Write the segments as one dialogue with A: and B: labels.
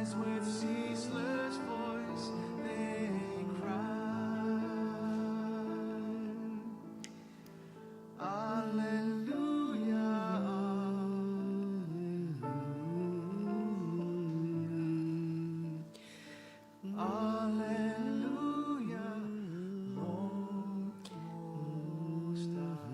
A: As with ceaseless voice they cry, Alleluia, Alleluia, Alleluia, Lord Most High.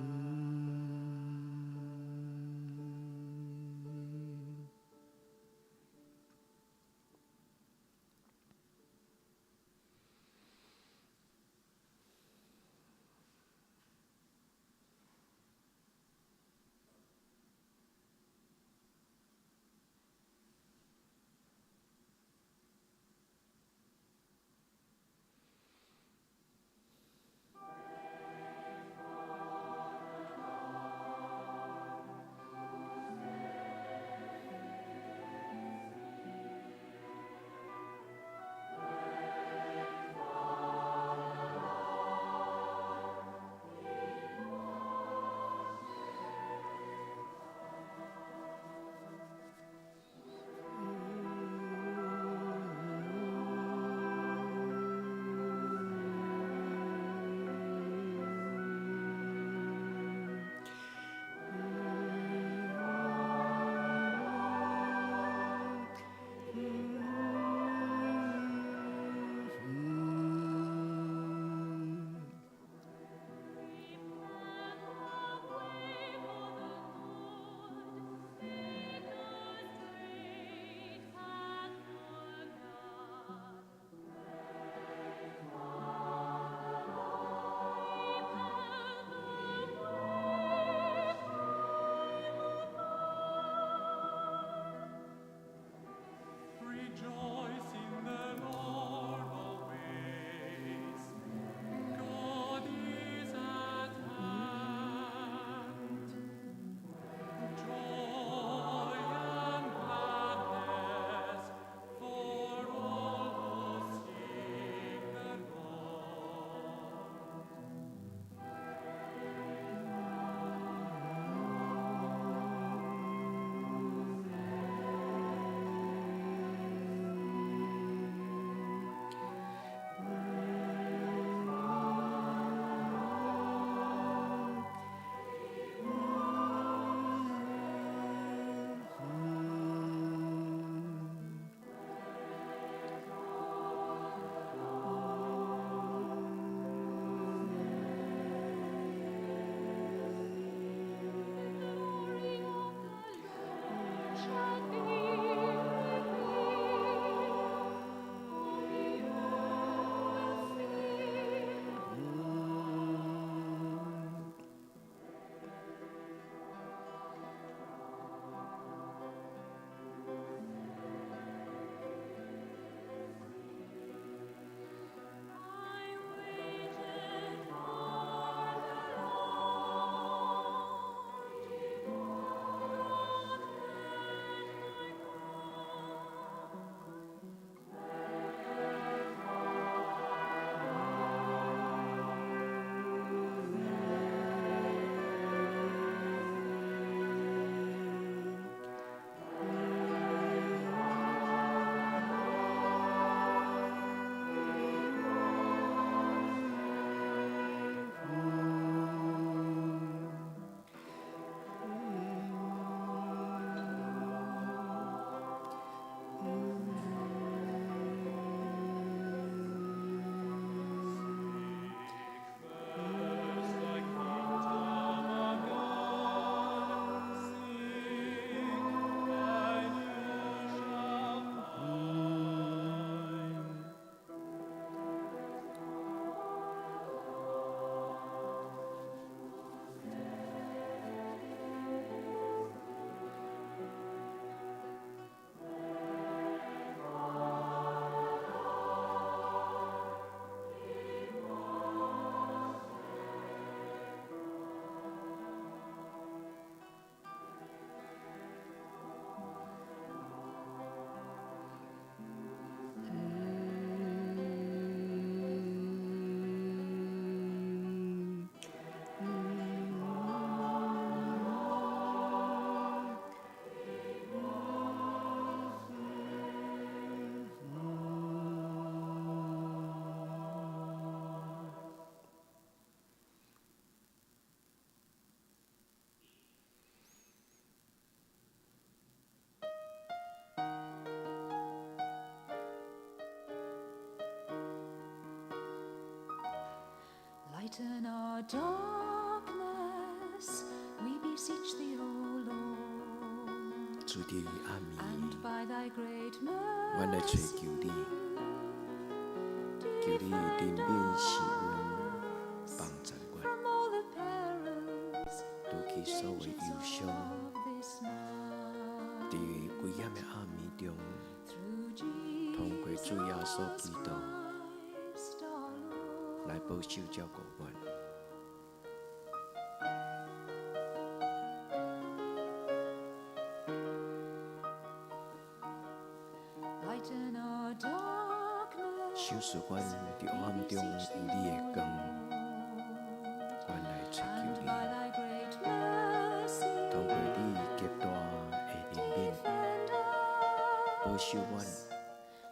B: Lighten our darkness, we beseech thee, O Lord.
C: 主，佇暗暝，
B: And by thy great
C: 阮來揣求你，求你憐憫施恩，幫助阮，
B: from all the perils
C: 除去所有憂傷，
B: of this night.
C: 佇危險的暗暝中，
B: Through
C: 通過主耶穌基督
B: Christ our Lord.
C: 來保守照顧阮。
B: Lighten our darkness,
C: 賞賜阮佇黑暗中有你的光，阮來揣求
B: and
C: 你，
B: by thy great mercy,
C: 通過你極大的憐憫，
B: defend
C: 保守阮
B: us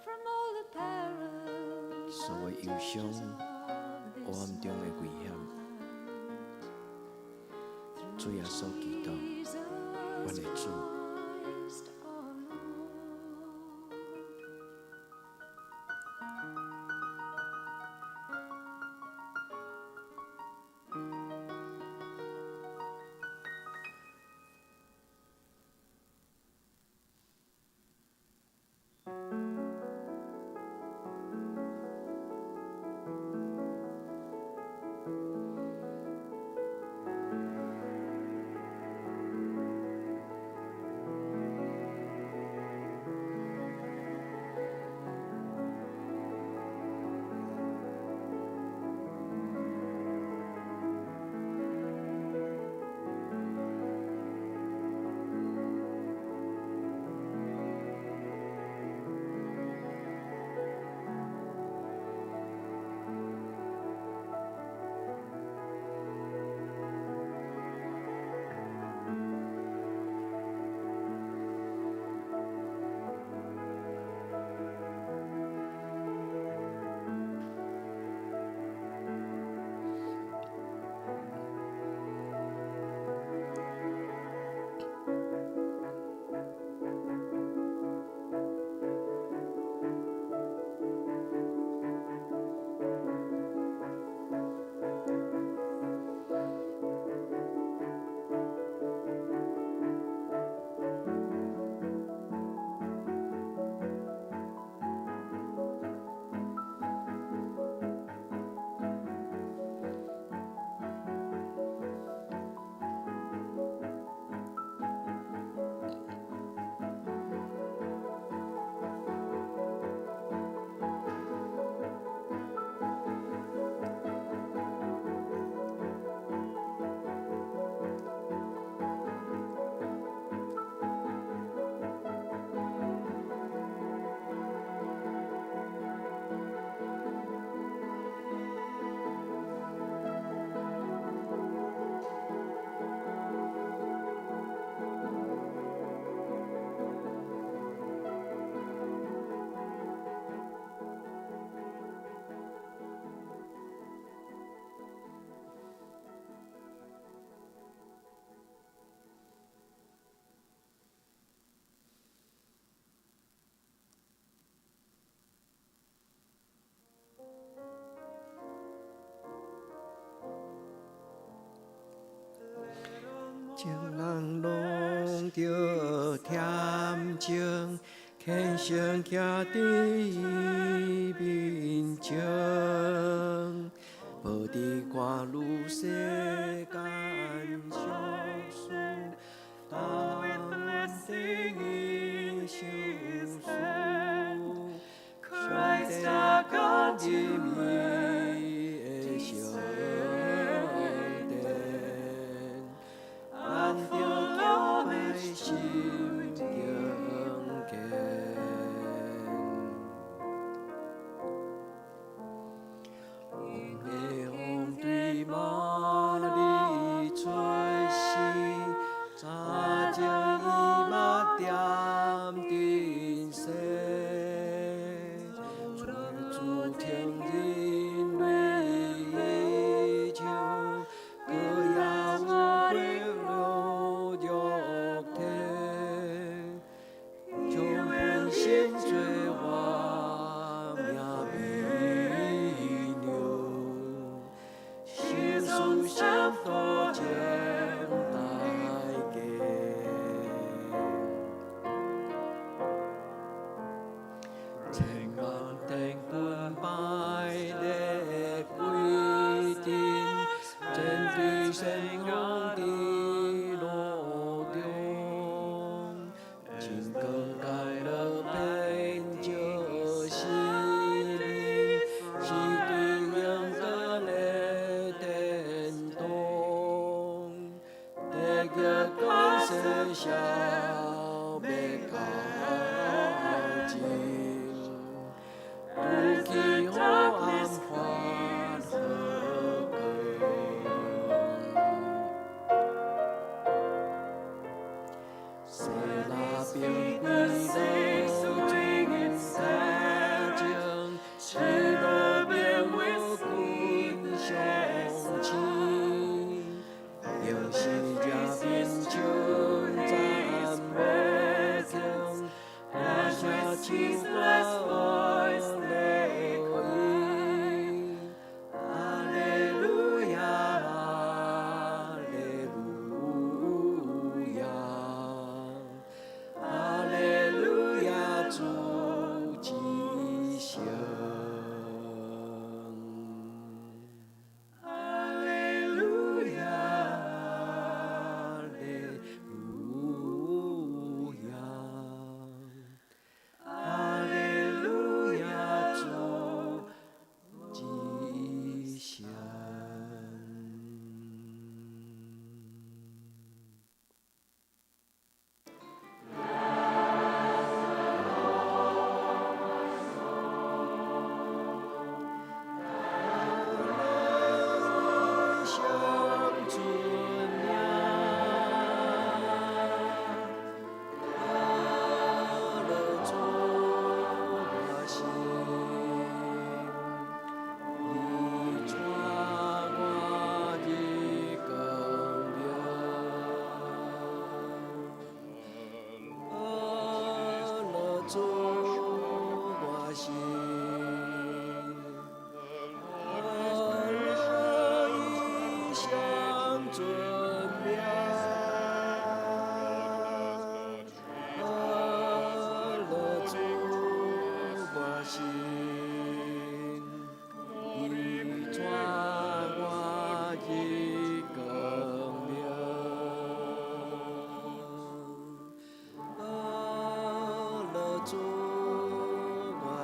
B: from all the perils
C: 所有憂傷、
B: of
C: 黑暗
B: this
C: 中的危險。主耶穌基督，
B: Jesus
C: 阮的主。
B: Christ our Lord.
C: 眾人攏著恬靜，虔誠徛佇伊面前，無佇看汝世間小事，當頂伊相思，上帝降臨伊的聖殿，按著敬拜心敬虔。王的王對瑪利出世，早前伊嘛踮陣世，主主聽人類宇宙，閣也有血肉肉體，將本身做活命美娘，心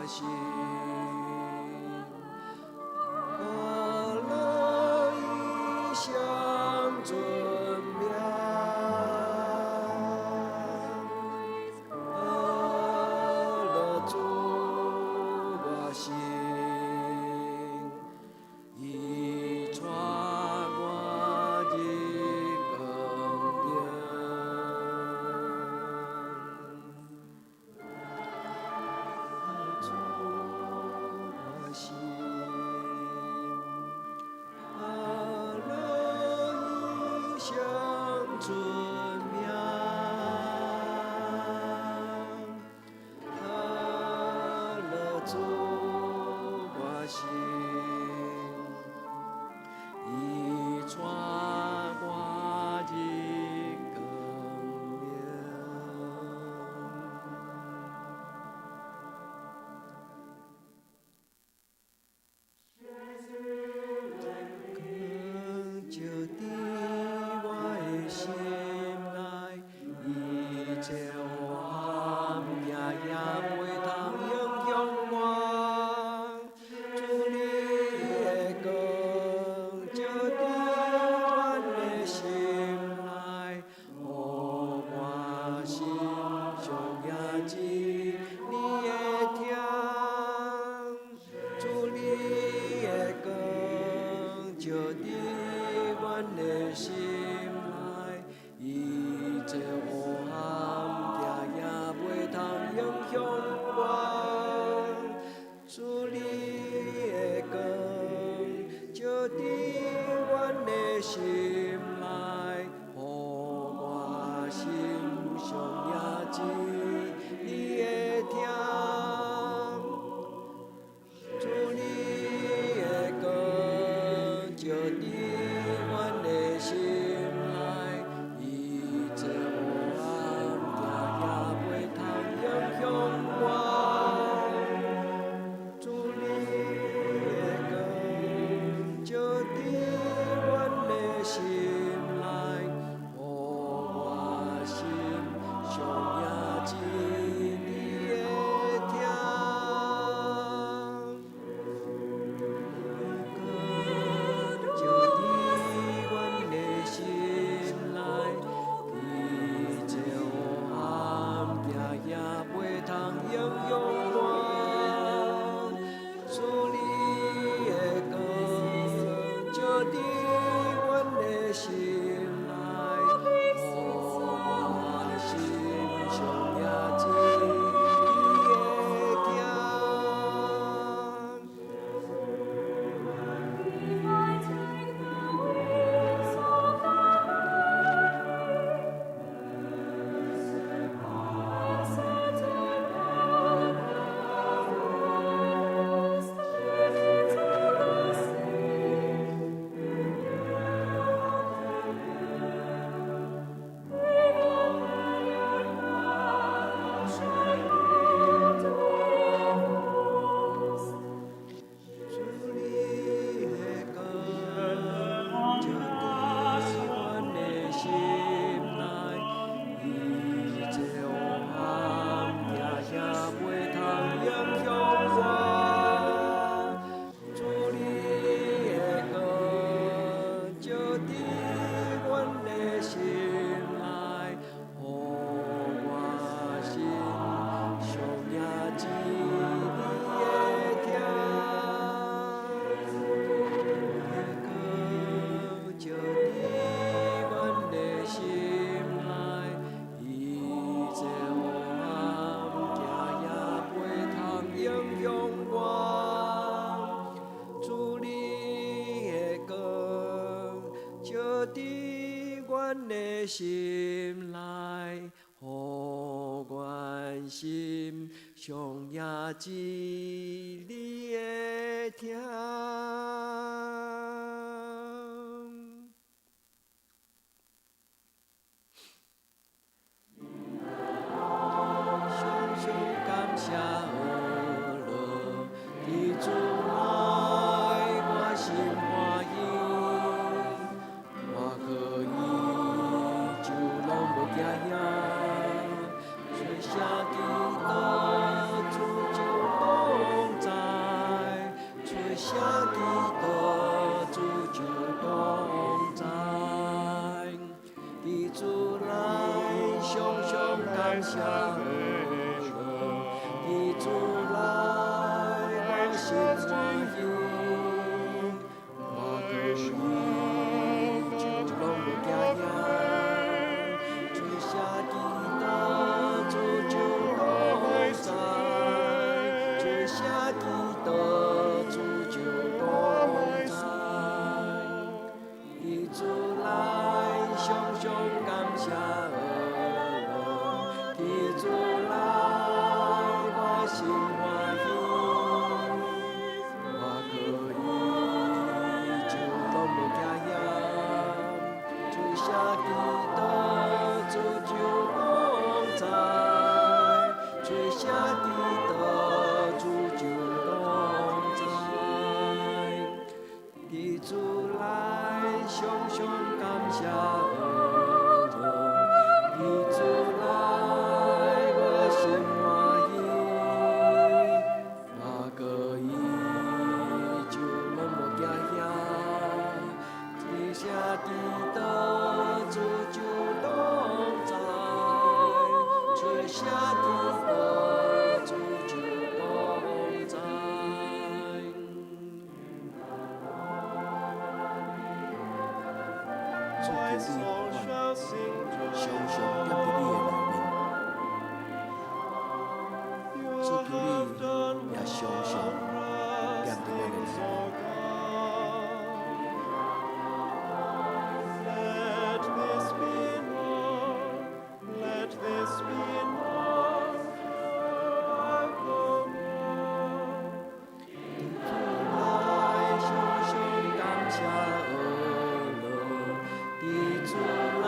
C: 心，我樂意相尊名，阿樂主我心，伊帶我入光明。主我心，阿樂意相尊名，阿樂主我心，伊帶我入光明。光照佇我的心內，一切黑暗夜也袂通影響我。主你的光照佇阮的心內，予我心上也知你的疼。主你的光照佇阮的心內，一切黑暗夜也袂通影響我。主你的光照佇阮的心內，予我心上也知你的疼。主你的光照佇阮的心內，一切黑暗夜也袂通影響我。主你的光照佇阮的心內，予我心上也知你的疼。光照佇阮的心內，一切黑暗夜也袂通影響我。主你的光照佇阮的心內，予我心上也知你的疼。
B: If I take the wings of the morning, and settle on the farthest limits of the sea, even then your hand shall hold me fast.
C: 主你的光照佇阮的心內，一切黑暗夜也袂通影響我。主你的光照佇阮的心內，予我心上也知你的疼。光照佇阮的心內，一切黑暗夜也袂通影響我。主你的光照佇阮的心內，予阮心上也知你的疼。常常感謝呵樂，佇主內我心歡喜，我可以就攏無驚嚇，隨聲祈禱主就保護。謝恩佇主內我心歡喜，我閣依舊攏無驚嚇，吹聲祈禱主就同在，吹聲祈禱主就同在，佇主內常常感謝恩，佇主內我心歡喜，我閣依舊攏無驚嚇，吹聲祈禱主就同在，吹聲祈禱主就同在，佇主內常常感謝恩，佇主內我心歡喜，我閣依舊攏無驚嚇，吹聲祈禱主就同在，吹聲祈禱主就同在。主
A: My
C: 求你
A: soul
C: 予阮
A: shall sing
C: 常常踮佇你的內面，
A: You
C: 主求
A: have
C: 你
A: done
C: 也常常
A: wondrous
C: 踮佇阮的內
A: things,
C: 面。
A: O God. Let this be known, let this be known throughout the world.
C: 主內常常感謝恩，佇主內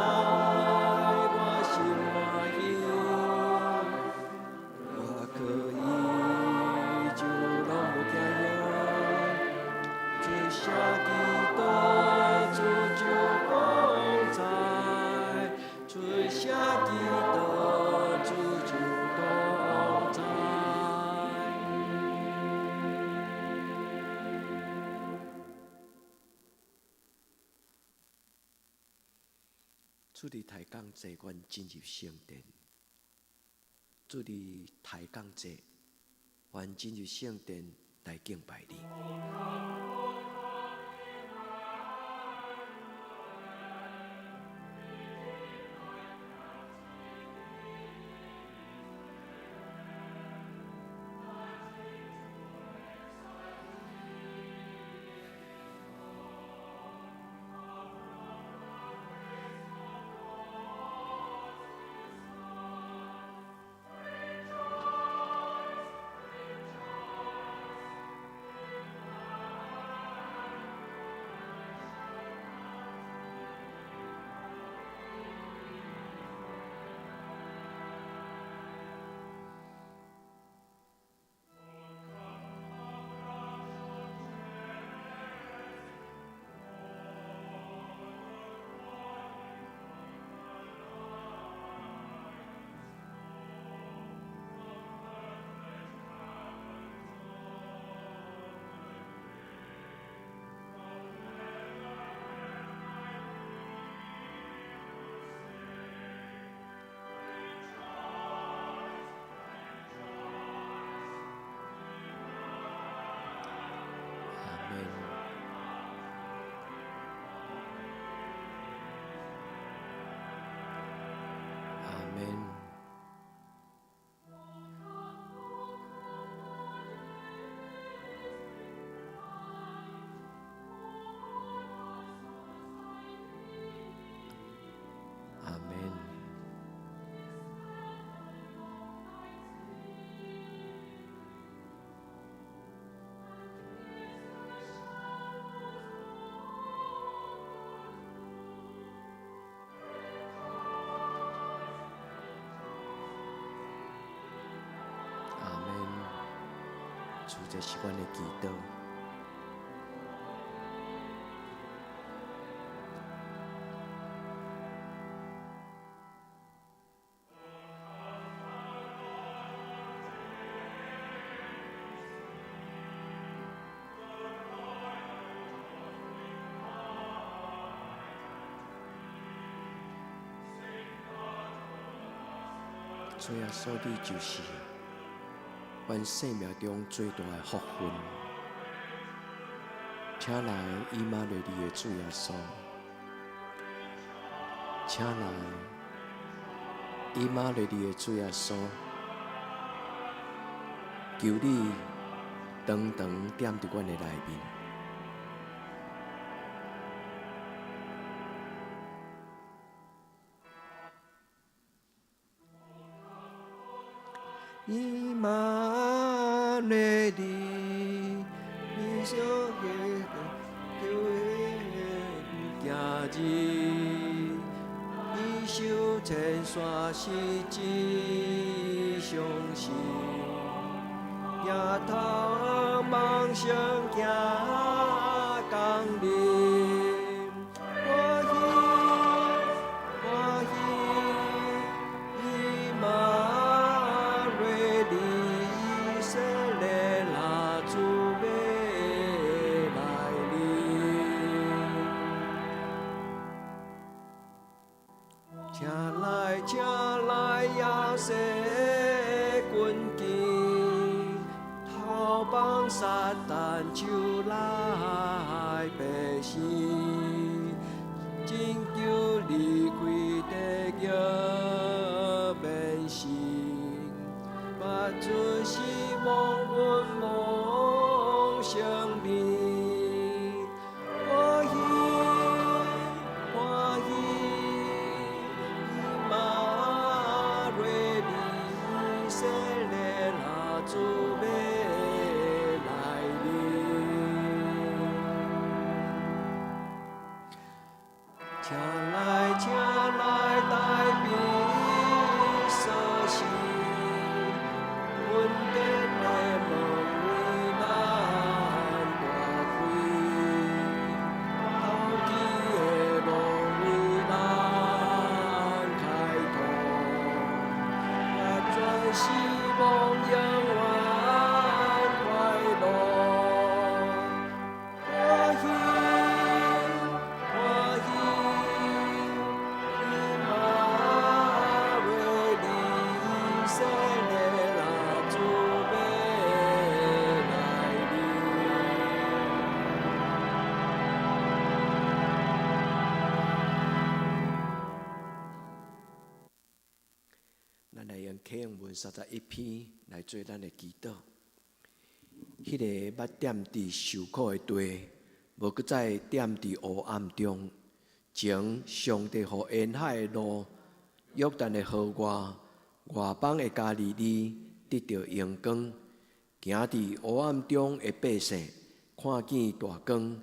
C: 我心歡喜，我閣依舊攏無驚嚇，吹聲祈禱主就同在，吹聲祈禱主就同在。主佇抬槓坐，阮進入聖殿；主佇抬槓坐，阮進入聖殿來敬拜你。阿門。阿門。阿門。阿門。主，這是阮的祈禱。主耶穌，你就是阮生命中最大的福分。請來以馬內利的主耶穌，請來以馬內利的主耶穌，求你長長踮佇阮的內面。以馬內利，你小嘅求行日，你受千山是真相信，抬頭望上行降臨，歡喜歡喜，以馬內利，以色列那主欲來臨。請來，請來，亞細軍機，逃放撒旦手內百姓，拯救離開地獄免死，發出希望，阮夢生命，歡喜歡喜，以馬內利，以色列那主欲來臨。請來，請來，大悲所賜，恩典的門為咱大開，透天的路為咱開拓，發展希望，永遠快樂。歡喜歡喜，以馬內利，以色列那主欲來臨。咱來用啟用文31篇來做咱的祈禱。彼個捌踮佇受苦的地，無閣再踮佇黑暗中，前上帝予沿海的路、約旦的河外、外邦的加利利得著榮光。行佇黑暗中的百姓，看見大光；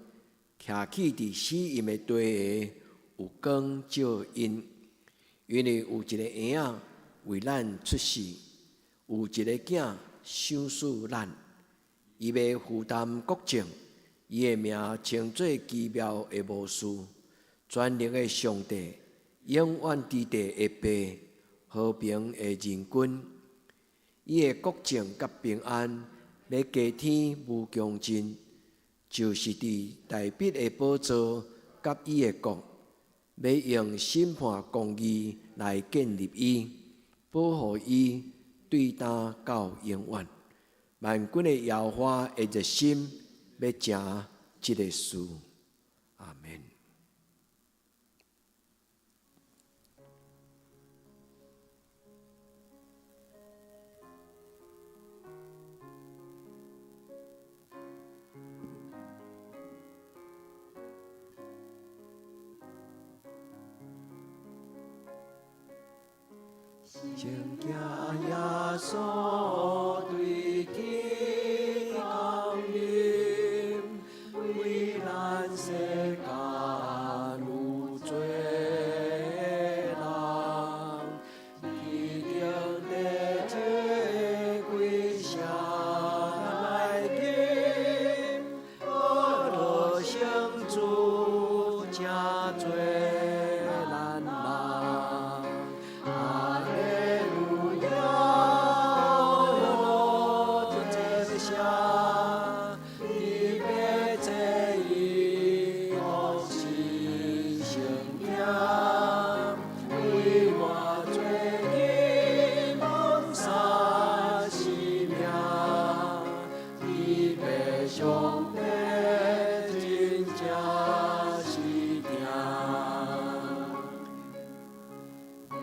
C: 徛起佇死蔭的地下，有光照𪜶。因為有一個嬰仔為咱出世，有一個囝賞賜咱，伊欲負擔國政，伊的名稱做奇妙的謀士，全能的上帝，永遠之地的父，和平的仁君。伊的國政佮平安，欲加添無窮盡，就是佇大衛的寶座佮伊的國，欲用審判公義來建立伊，保護伊對今到永遠。萬軍的耶和華的熱心欲成這个事。阿門。先行耶穌對天降臨，為咱世間有罪人，一定得這歸城來進，何樂成主成做咱人。哈利路亞，上帝真正是疼。耶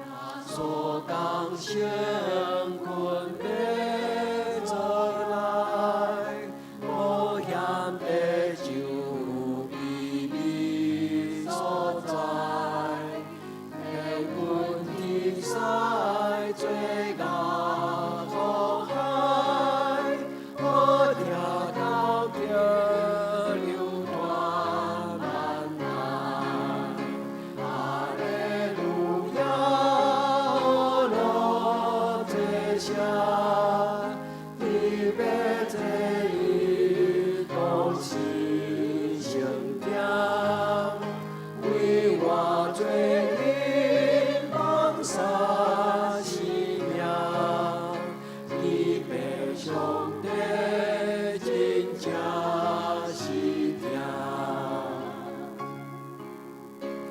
C: 穌降生困欲做來，無限的就秘密所在，天軍天使做樂苦海，好聽到叫流傳萬代。哈利路亞，樂這聲，伫欲這伊當是聖聽，為我罪人放捨生命，伊爸上帝真正是疼。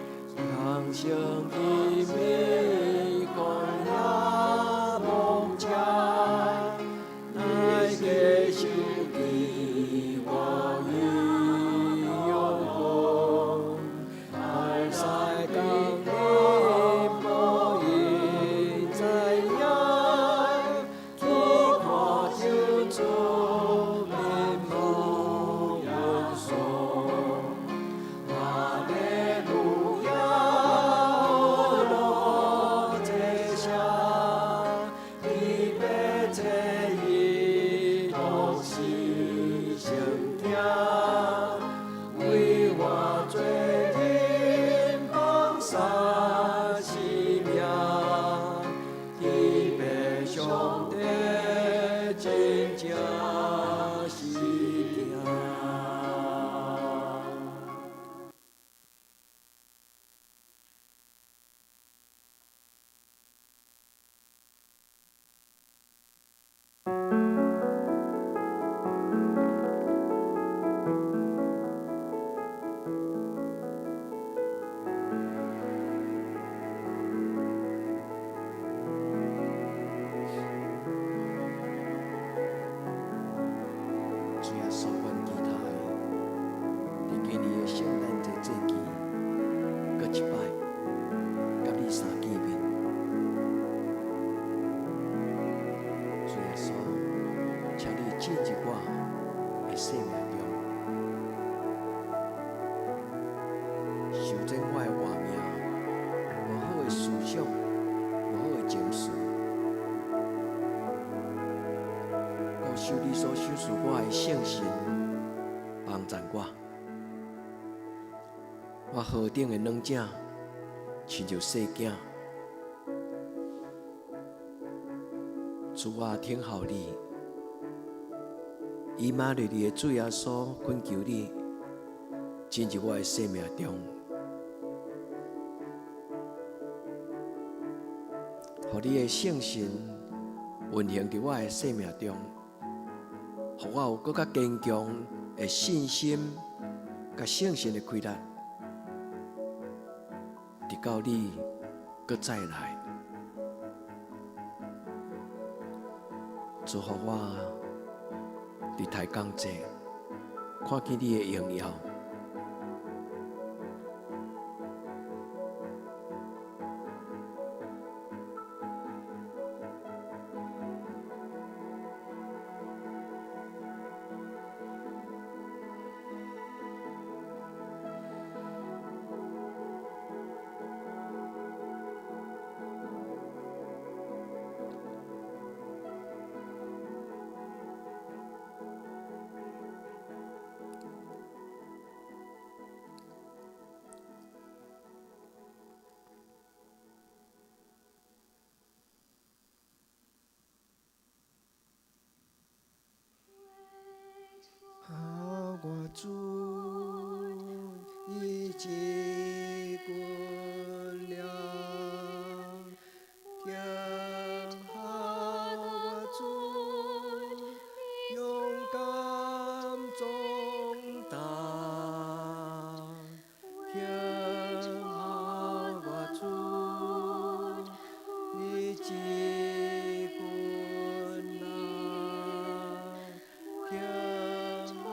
C: 人生的美觀也無邪，來繼受見我伊有功，愛世間的無因知影，去看救主面目穩爽。哈利路亞，樂這聲，伊欲這伊當是聖聽，為我罪人放捨生命，伊爸上帝真正是疼。
D: 主耶穌，阮期待佇今年的聖誕節節期，閣一擺佮你相見面。主耶穌，請你進入我的生命中，修整我的活命，無好的思想，無好的情緒。顧受你所賞賜我的聖神幫贊我，我何等的軟正，親像細囝。主啊，聽候你，以馬內利的主耶穌，懇求你進入我的生命中，予你的聖神運行佇我的生命中，予我有閣較堅強的信心，佮聖神的氣力，直到你閣再來。祝福我佇抬槓節看見你的榮耀。
C: 啊，我主已經過了，聽候我主勇敢壯膽，聽候我主已經過了，聽候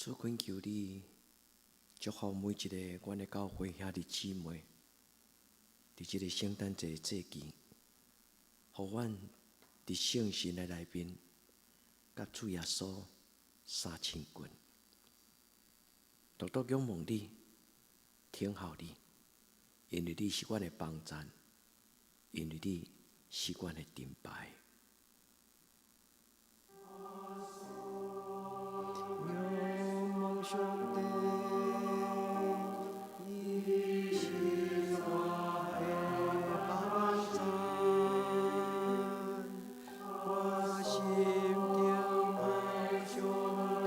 D: 主，懇求你祝福每一个阮的教會兄弟姊妹，佇這个聖誕節節期，予阮佇聖神的內面，佮主耶穌相親近，獨獨仰望你，等候你，因為你是阮的幫贊，因為你是阮的盾牌。
C: 仰望上帝，伊是我的幫贊，我心等候上帝，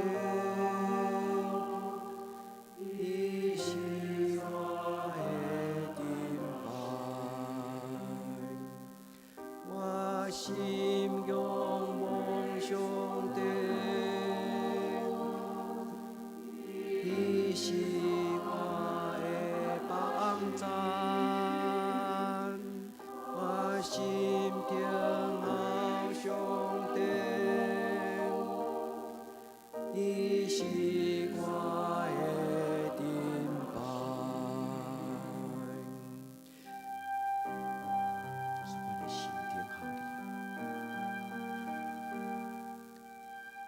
C: 伊是我的盾牌，我心仰望上帝。伊是我的幫贊，我心等候上帝，伊是我的盾牌。
D: 是阮的心等候你，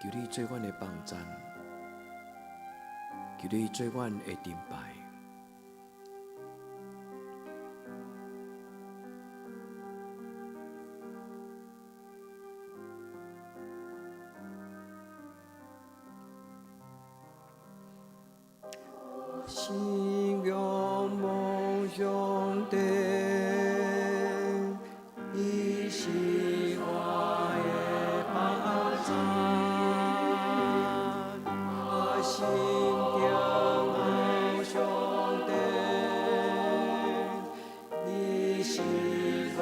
D: 求你做阮的幫贊，求你做阮的盾牌。
C: 心仰望上帝，伊是我的幫贊，我心等候上帝，伊是我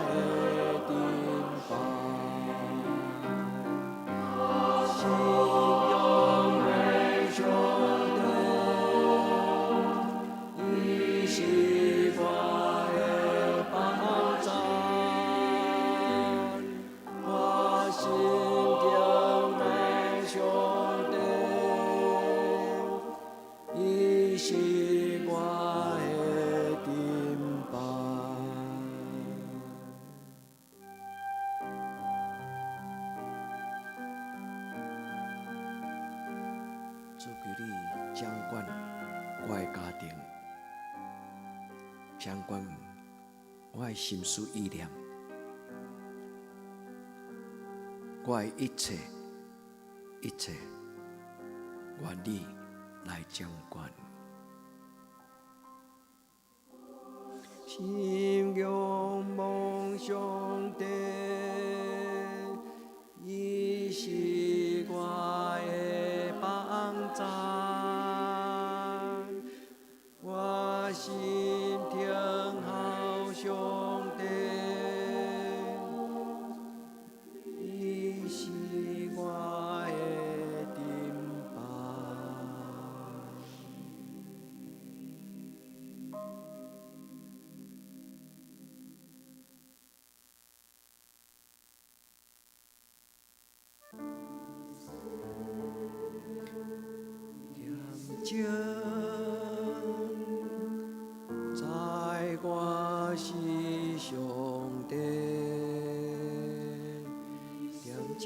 C: 的盾牌。心仰望上帝，伊是我的幫贊，我心等候上帝，伊是我的盾牌。
D: 主，求你掌管我的家庭，掌管我的心思意念，我的一切一切，願你來掌管。
C: 心仰望上帝，伊是我的幫贊，我心等候上帝，伊是我的盾牌。恬靜在我是上帝，恬靜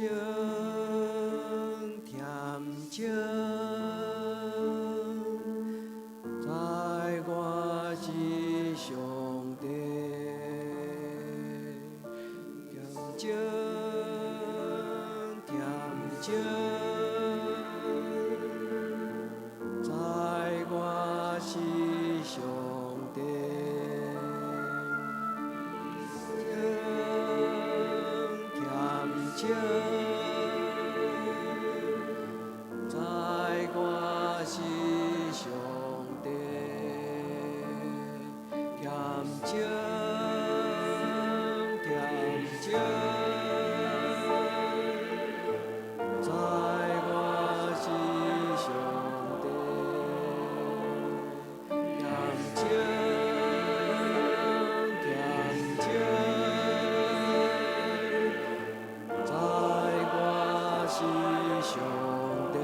C: 恬靜在我是上帝，恬靜恬靜在我是上帝，恬靜在我是上帝，恬靜恬靜在我是上帝，恬靜恬靜在我是上帝。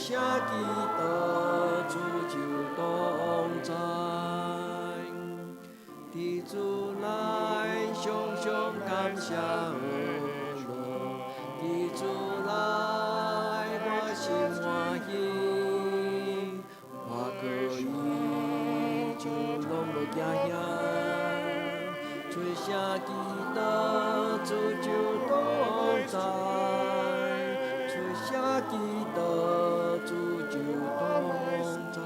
C: 聲祈禱，主就同在。佇主內常常感謝樂，佇主內我心歡喜，我可以就攏無驚嚇。出聲祈禱，主就同在。出聲祈禱，主就同在。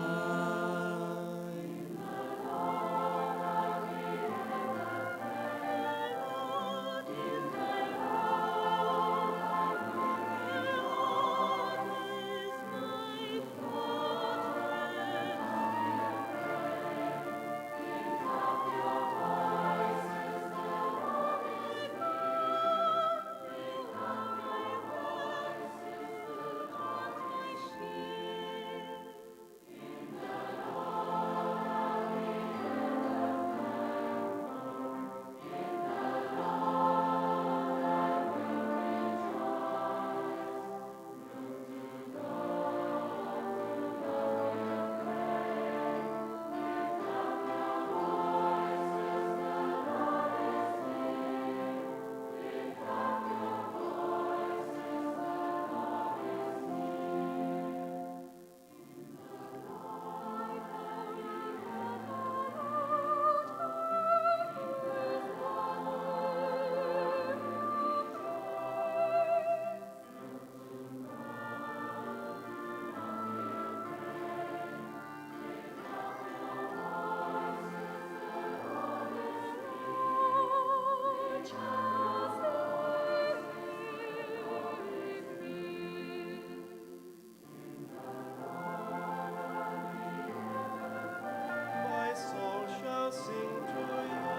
A: My soul shall sing to you.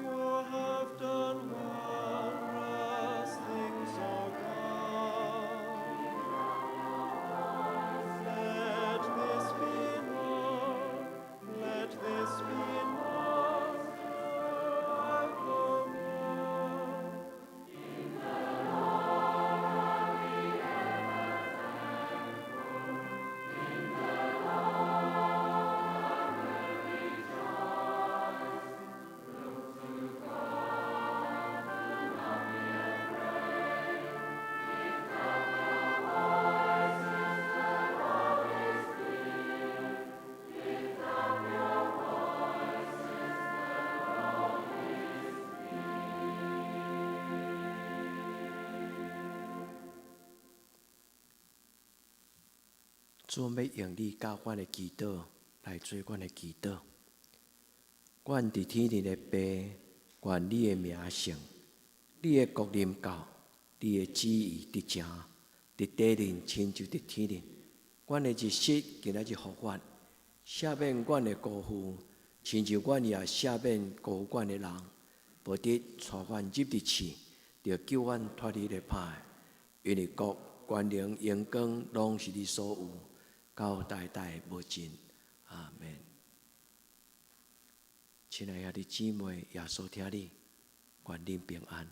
A: You have done wondrous things, O God. Let this be known, let this be known throughout the world.
D: 主欲用你教阮的祈禱來做阮的祈禱。阮佇天頂的父，願你的名聖，你的國臨到，你的旨意得成，佇地面親像佇天頂。阮的日食今仔日予阮，赦免阮的辜負，親像阮也赦免辜負阮的人。無得帶阮入佇試，著救阮脫離咧歹。因為國、權能、榮光，攏是你所有，到代代無盡。阿門。親愛兄弟姊妹，耶穌疼你，願恁平安。